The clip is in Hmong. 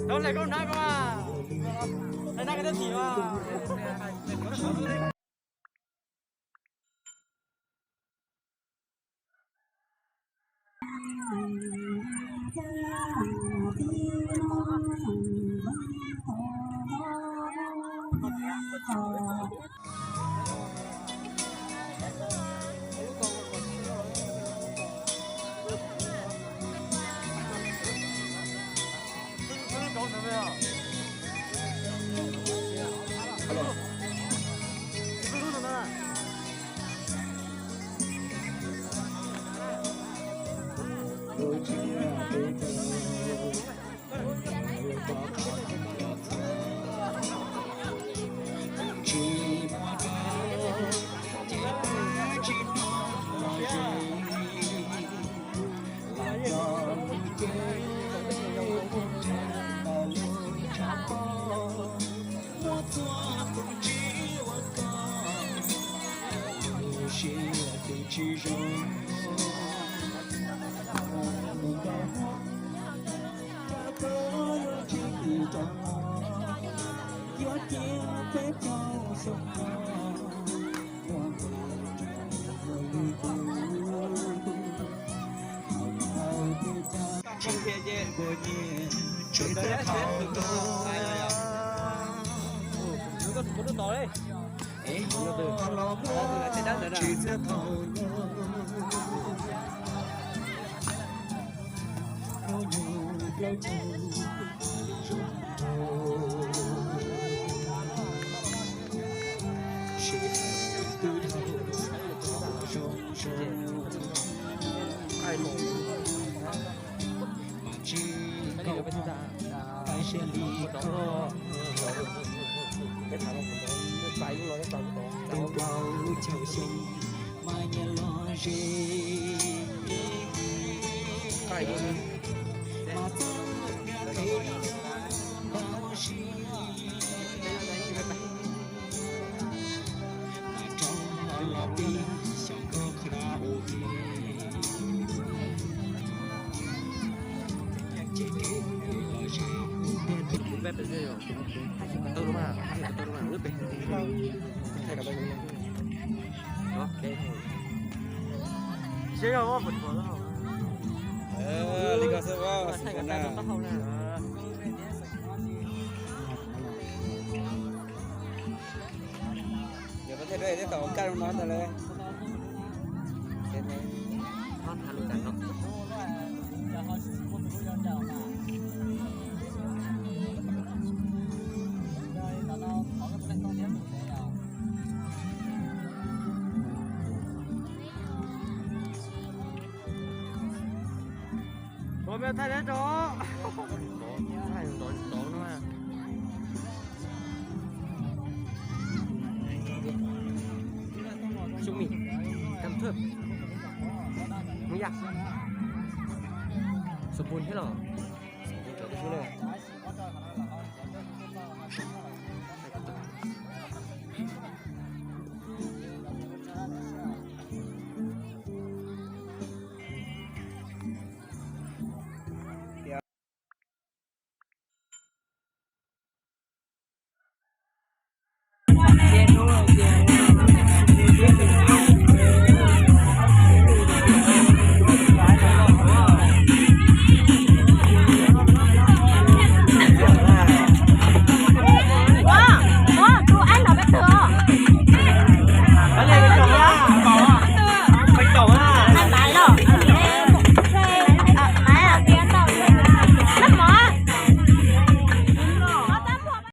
Tau hle koj nab ko, hle nab ko thiab tim os. Li ko xwb, xwb na. Yog koj thiaj rau tej tau kaj zoo no ntag lauj. Ua me thaij neb tso. Thaij ntov ntov no. Xyoo mis, kam thwj, mus yam, xov pun thiab los.